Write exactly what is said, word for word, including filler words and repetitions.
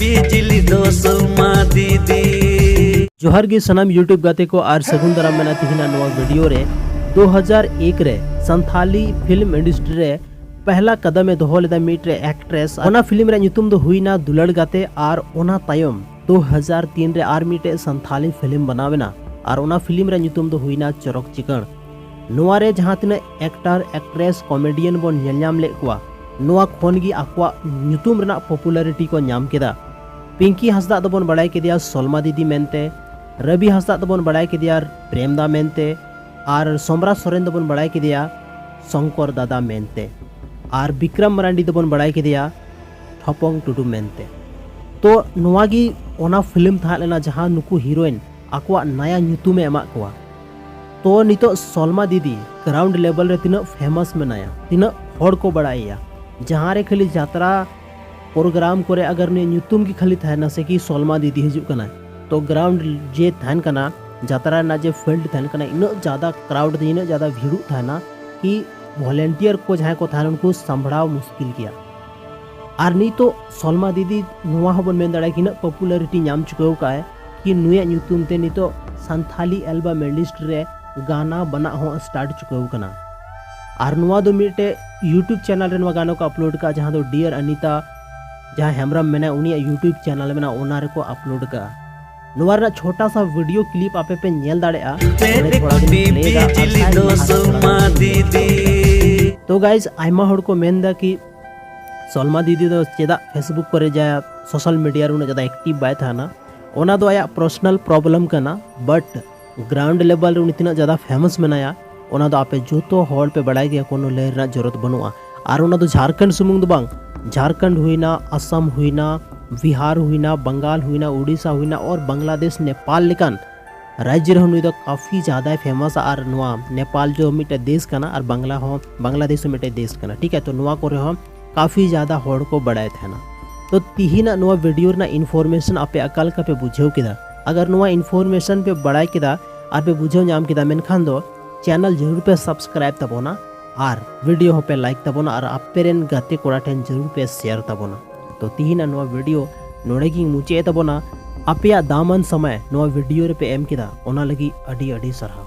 ᱵᱤᱡᱽᱞᱤ ᱫᱚ ᱥᱚᱞᱢᱟ ᱫᱤᱫᱤ᱾ ᱡᱚᱦᱟᱨ ᱜᱮ ᱥᱟᱱᱟᱢ YouTube ᱜᱟᱛᱮ ᱠᱚ ᱟᱨ ᱥᱟᱹᱜᱩᱱ ᱫᱟᱨᱟᱢ ᱢᱮᱱᱟᱜ ᱛᱤᱦᱤᱧᱟᱜ ᱱᱚᱣᱟ ᱵᱷᱤᱰᱤᱭᱳ ᱨᱮ᱾ ᱫᱩ ᱦᱟᱡᱟᱨ ᱮᱠ ᱨᱮ ᱥᱟᱱᱛᱷᱟᱞᱤ ᱯᱷᱤᱞᱢ ᱤᱱᱰᱟᱥᱴᱨᱤ ᱨᱮ ᱯᱟᱦᱞᱟ ᱠᱟᱫᱟᱢ ᱮ ᱫᱚᱦᱚ ᱞᱮᱫᱟ ᱢᱤᱫᱴᱮᱡ ᱮᱠᱴᱨᱮᱥ᱾ ᱚᱱᱟ ᱯᱷᱤᱞᱢ ᱨᱮᱭᱟᱜ ᱧᱩᱛᱩᱢ ᱫᱚ ᱦᱩᱭᱱᱟ ᱫᱩᱞᱟᱹᱲ ᱜᱟᱛᱮ᱾ ᱟᱨ ᱚᱱᱟ ᱛᱟᱭᱚᱢ ᱫᱩ ᱦᱟᱡᱟᱨ ᱛᱤᱱ ᱨᱮ ᱟᱨ ᱢᱤᱫᱴᱮᱡ ᱥᱟᱱᱛᱷᱟᱞᱤ ᱯᱷᱤᱞᱢ ᱵᱮᱱᱟᱣ ᱮᱱᱟ᱾ ᱟᱨ ᱚᱱᱟ ᱯᱷᱤᱞᱢ ᱨᱮᱭᱟᱜ ᱧᱩᱛᱩᱢ ᱫᱚ ᱦᱩᱭᱱᱟ ᱪᱚᱨᱚᱠ ᱪᱤᱠᱟᱹᱲ᱾ ᱱᱚᱣᱟ ᱨᱮ ᱡᱟᱦᱟᱸ ᱛᱤᱱᱟᱹᱜ ᱮᱠᱴᱟᱨ, ᱮᱠᱴᱨᱮᱥ, ᱠᱚᱢᱮᱰᱤᱭᱟᱱ ᱵᱚᱱ ᱧᱮᱞ ᱧᱟᱢ ᱞᱮᱫ ᱠᱚᱣᱟ, ᱱᱚᱣᱟ ᱠᱷᱚᱱ ᱜᱮ ᱟᱠᱚᱣᱟᱜ ᱧᱩᱛᱩᱢ ᱨᱮᱱᱟᱜ ᱯᱚᱯᱩᱞᱟᱨᱤᱴᱤ ᱠᱚ ᱧᱟᱢ ᱠᱮᱫᱟ᱾ ᱯᱤᱝᱠᱤ ᱦᱟᱸᱥᱫᱟᱜ ᱫᱚᱵᱚᱱ ᱵᱟᱲᱟᱭ ᱠᱮᱫᱮᱭᱟ ᱥᱚᱞᱢᱟ ᱫᱤᱫᱤ ᱢᱮᱱᱛᱮ, ᱨᱚᱵᱤ ᱦᱟᱸᱥᱫᱟᱜ ᱫᱚᱵᱚᱱ ᱵᱟᱲᱟᱭ ᱠᱮᱫᱮᱭᱟ ᱯᱨᱮᱢᱫᱟ ᱢᱮᱱᱛᱮ, ᱟᱨ ᱥᱚᱢᱨᱟ ᱥᱚᱨᱮᱱ ᱫᱚᱵᱚᱱ ᱵᱟᱲᱟᱭ ᱠᱮᱫᱮᱭᱟ ᱥᱚᱝᱠᱚᱨ ᱫᱟᱫᱟ ᱢᱮᱱᱛᱮ, ᱟᱨ ᱵᱤᱠᱨᱚᱢ ᱢᱟᱨᱟᱱᱰᱤ ᱫᱚᱵᱚᱱ ᱵᱟᱲᱟᱭ ᱠᱮᱫᱮᱭᱟ ᱴᱷᱚᱯᱚᱝ ᱴᱩᱰᱩ ᱢᱮᱱᱛᱮ᱾ ᱛᱚ ᱱᱚᱣᱟ ᱜᱮ ᱚᱱᱟ ᱯᱷᱤᱞᱢ ᱛᱟᱦᱮᱸ ᱞᱮᱱᱟ ᱡᱟᱦᱟᱸ ᱱᱩᱠᱩ ᱦᱤᱨᱳᱭᱤᱱ ᱟᱠᱚᱣᱟᱜ ᱱᱟᱭᱟ ᱧᱩᱛᱩᱢ ᱮ ᱮᱢᱟᱜ ᱠᱚᱣᱟ᱾ ᱛᱚ ᱱᱤᱛᱚᱜ ᱥᱚᱞᱢᱟ ᱫᱤᱫᱤ ᱜᱨᱟᱣᱩᱱᱰ ᱞᱮᱵᱮᱞ ᱨᱮ ᱛᱤᱱᱟᱹᱜ ᱯᱷᱮᱢᱟᱥ ᱢᱮᱱᱟᱭᱟ, ᱛᱤᱱᱟᱹᱜ ᱦᱚᱲ ᱠᱚ ᱵᱟᱲᱟᱭᱮᱭᱟ, ᱡᱟᱦᱟᱸ ᱨᱮ ᱠᱷᱟᱹᱞᱤ ᱡᱟᱛᱨᱟ ᱯᱨᱳᱜᱨᱟᱢ ᱠᱚᱨᱮ ᱟᱜᱟᱨ ᱱᱩᱭᱟᱜ ᱧᱩᱛᱩᱢ ᱜᱮ ᱠᱷᱟᱹᱞᱤ ᱛᱟᱦᱮᱱᱟ ᱥᱮ ᱠᱤ ᱥᱚᱞᱢᱟ ᱫᱤᱫᱤ ᱦᱤᱡᱩᱜ ᱠᱟᱱᱟᱭ, ᱛᱚ ᱜᱨᱟᱣᱩᱱᱰ ᱡᱮ ᱛᱟᱦᱮᱱ ᱠᱟᱱᱟ, ᱡᱟᱛᱨᱟ ᱨᱮᱱᱟᱜ ᱡᱮ ᱯᱷᱤᱞᱰ ᱛᱟᱦᱮᱱ ᱠᱟᱱᱟ, ᱤᱱᱟᱹᱜ ᱡᱟᱫᱟ ᱠᱨᱟᱣᱩᱰ ᱛᱮ ᱤᱱᱟᱹᱜ ᱡᱟᱫᱟ ᱵᱷᱤᱲᱚᱜ ᱛᱟᱦᱮᱱᱟ ᱠᱤ ᱵᱷᱚᱞᱮᱱᱴᱤᱭᱟᱨ ᱠᱚ ᱡᱟᱦᱟᱸᱭ ᱠᱚ ᱛᱟᱦᱮᱱᱟ ᱩᱱᱠᱩ ᱥᱟᱢᱵᱷᱲᱟᱣ ᱢᱩᱥᱠᱤᱞ ᱜᱮᱭᱟ᱾ ᱟᱨ ᱱᱤᱛᱚᱜ ᱥᱚᱞᱢᱟ ᱫᱤᱫᱤ ᱱᱚᱣᱟ ᱦᱚᱸᱵᱚᱱ ᱢᱮᱱ ᱫᱟᱲᱮᱭᱟᱜᱼᱟ ᱠᱤ ᱤᱱᱟᱹᱜ ᱯᱚᱯᱩᱞᱟᱨᱤᱴᱤ ᱧᱟᱢ ᱪᱩᱠᱟᱹᱣ ᱠᱟᱜᱼᱟᱭ ᱠᱤ ᱱᱩᱭᱟᱜ ᱧᱩᱛᱩᱢ ᱛᱮ ᱱᱤᱛᱚᱜ ᱥᱟᱱᱛᱷᱟᱞᱤ ᱮᱞᱵᱟᱢ ᱤᱱᱰᱟᱥᱴᱨᱤ ᱨᱮ ᱜᱟᱱᱟ ᱵᱟᱱᱟᱜ ᱦᱚᱸ ᱥᱴᱟᱨᱴ ᱪᱩᱠᱟᱹᱣ ᱠᱟᱱᱟ᱾ ᱟᱨ ᱱᱚᱣᱟ ᱫᱚ ᱢᱤᱫᱴᱮᱡ YouTube ᱪᱮᱱᱮᱞ ᱨᱮ ᱱᱚᱣᱟ ᱜᱟᱱᱟ ᱠᱚ ᱟᱯᱞᱳᱰ ᱠᱟᱜᱼᱟ, ᱡᱟᱦᱟᱸ ᱫᱚ ᱰᱤᱭᱟᱨ ᱟᱱᱤᱛᱟ, ᱡᱟᱦᱟᱸᱭ ᱦᱮᱢᱵᱨᱚᱢ ᱢᱮᱱᱟᱭᱟ, ᱩᱱᱤᱭᱟᱜ YouTube ᱪᱮᱱᱮᱞ ᱢᱮᱱᱟᱜᱼᱟ, ᱚᱱᱟ ᱨᱮᱠᱚ ᱟᱯᱞᱳᱰ ᱠᱟᱜᱼᱟ᱾ ᱱᱚᱣᱟ ᱨᱮᱱᱟᱜ ᱪᱷᱳᱴᱟ ᱥᱟ ᱵᱷᱤᱰᱤᱭᱳ ᱠᱞᱤᱯ ᱟᱯᱮ ᱯᱮ ᱧᱮᱞ ᱫᱟᱲᱮᱭᱟᱜᱼᱟ᱾ ᱚᱸᱰᱮ ᱛᱷᱚᱲᱟ ᱜᱟᱱ ᱤᱧ ᱯᱞᱮ ᱮᱫᱟ, ᱟᱨ ᱥᱟᱭᱤᱰ ᱨᱮ ᱦᱟᱸᱜ ᱛᱷᱚᱲᱟ ᱜᱟᱱ ᱧᱮᱞ ᱯᱮ᱾ ᱛᱚ ᱜᱟᱭᱡ, ᱟᱭᱢᱟ ᱦᱚᱲ ᱠᱚ ᱢᱮᱱ ᱮᱫᱟ ᱠᱤ ᱥᱚᱞᱢᱟ ᱫᱤᱫᱤ ᱫᱚ ᱪᱮᱫᱟᱜ Facebook ᱠᱚᱨᱮ ᱡᱟ ᱥᱳᱥᱟᱞ ᱢᱤᱰᱤᱭᱟ ᱨᱮ ᱩᱱᱟᱹᱜ ᱡᱟᱫᱟ ᱮᱠᱴᱤᱵᱷ ᱵᱟᱭ ᱛᱟᱦᱮᱱᱟ, ᱚᱱᱟ ᱫᱚ ᱟᱭᱟᱜ ᱯᱟᱨᱥᱚᱱᱟᱞ ᱯᱨᱚᱵᱞᱮᱢ ᱠᱟᱱᱟ᱾ ᱵᱟᱴ ᱜᱨᱟᱣᱩᱱᱰ ᱞᱮᱵᱮᱞ ᱨᱮ ᱩᱱᱤ ᱛᱤᱱᱟᱹᱜ ᱡᱟᱫᱟ ᱯᱷᱮᱢᱟᱥ ᱢᱮᱱᱟᱭᱟ, ᱚᱱᱟ ᱫᱚ ᱟᱯᱮ ᱡᱚᱛᱚ ᱦᱚᱲ ᱯᱮ ᱵᱟᱲᱟᱭ ᱜᱮᱭᱟ, ᱠᱳᱱᱳ ᱞᱟᱹᱭ ᱨᱮᱱᱟᱜ ᱡᱚᱨᱩᱨᱟᱛ ᱵᱟᱹᱱᱩᱜᱼᱟ᱾ ᱟᱨ ᱚᱱᱟ ᱫᱚ ᱡᱷᱟᱲᱠᱷᱚᱸᱰ ᱥᱩᱢᱩᱝ ᱫᱚ ᱵᱟᱝ, ᱡᱷᱟᱲᱠᱷᱚᱸᱰ ᱦᱩᱭᱱᱟ, ᱟᱥᱟᱢ ᱦᱩᱭᱱᱟ, ᱵᱤᱦᱟᱨ ᱦᱩᱭᱱᱟ, ᱵᱟᱝᱜᱟᱞ ᱦᱩᱭᱱᱟ, ᱩᱰᱤᱥᱟ ᱦᱩᱭᱱᱟ, ᱟᱨ ᱵᱟᱝᱞᱟᱫᱮᱥ, ᱱᱮᱯᱟᱞ ᱞᱮᱠᱟᱱ ᱨᱟᱡᱽ ᱨᱮᱦᱚᱸ ᱱᱩᱭ ᱫᱚ ᱠᱟᱯᱷᱤ ᱡᱟᱫᱟᱭ ᱯᱷᱮᱢᱟᱥᱟ᱾ ᱟᱨ ᱱᱚᱣᱟ ᱱᱮᱯᱟᱞ ᱫᱚ ᱢᱤᱫᱴᱮᱡ ᱫᱮᱥ ᱠᱟᱱᱟ ᱟᱨ ᱵᱟᱝᱞᱟ ᱦᱚᱸ, ᱵᱟᱝᱞᱟᱫᱮᱥ ᱦᱚᱸ ᱢᱤᱫᱴᱮᱡ ᱫᱮᱥ ᱠᱟᱱᱟ, ᱴᱷᱤᱠ ᱜᱮᱭᱟ? ᱛᱚ ᱱᱚᱣᱟ ᱠᱚᱨᱮ ᱦᱚᱸ ᱠᱟᱯᱷᱤ ᱡᱟᱫᱟ ᱦᱚᱲ ᱠᱚ ᱵᱟᱲᱟᱭ ᱛᱟᱦᱮᱱᱟ᱾ ᱛᱚ ᱛᱤᱦᱤᱧᱟᱜ ᱱᱚᱣᱟ ᱵᱷᱤᱰᱤᱭᱳ ᱨᱮᱱᱟᱜ ᱤᱱᱯᱷᱚᱨᱢᱮᱥᱚᱱ ᱟᱯᱮ ᱚᱠᱟ ᱞᱮᱠᱟ ᱯᱮ ᱵᱩᱡᱷᱟᱹᱣ ᱠᱮᱫᱟ? ᱟᱜᱟᱨ ᱱᱚᱣᱟ ᱤᱱᱯᱷᱚᱨᱢᱮᱥᱚᱱ ᱯᱮ ᱵᱟᱲᱟᱭ ᱠᱮᱫᱟ ᱟᱨ ᱯᱮ ᱵᱩᱡᱷᱟᱹᱣ ᱧᱟᱢ ᱠᱮᱫᱟ, ᱢᱮᱱᱠᱷᱟᱱ ᱫᱚ ᱪᱮᱱᱮᱞ ᱡᱟᱹᱨᱩᱲ ᱯᱮ ᱥᱟᱵᱥᱠᱨᱟᱭᱤᱵ ᱛᱟᱵᱚᱱᱟ ᱟᱨ ᱵᱷᱤᱰᱤᱭᱳ ᱦᱚᱸᱯᱮ ᱞᱟᱭᱤᱠ ᱛᱟᱵᱚᱱᱟ ᱟᱨ ᱟᱯᱮ ᱨᱮᱱ ᱜᱟᱛᱮ ᱠᱚᱲᱟ ᱴᱷᱮᱱ ᱡᱟᱹᱨᱩᱲ ᱯᱮ ᱥᱮᱭᱟᱨ ᱛᱟᱵᱚᱱᱟ᱾ ᱛᱚ ᱛᱤᱦᱤᱧᱟᱜ ᱱᱚᱣᱟ ᱵᱷᱤᱰᱤᱭᱳ ᱱᱚᱰᱮ ᱜᱤᱧ ᱢᱩᱪᱟᱹᱫ ᱮ ᱛᱟᱵᱚᱱᱟ᱾ ᱟᱯᱮᱭᱟᱜ ᱫᱟᱢᱟᱱ ᱥᱚᱢᱚᱭ ᱱᱚᱣᱟ ᱵᱷᱤᱰᱤᱭᱳ ᱨᱮᱯᱮ ᱮᱢ ᱠᱮᱫᱟ, ᱚᱱᱟ ᱞᱟᱹᱜᱤᱫ ᱟᱹᱰᱤ ᱟᱹᱰᱤ ᱥᱟᱨᱦᱟᱣ᱾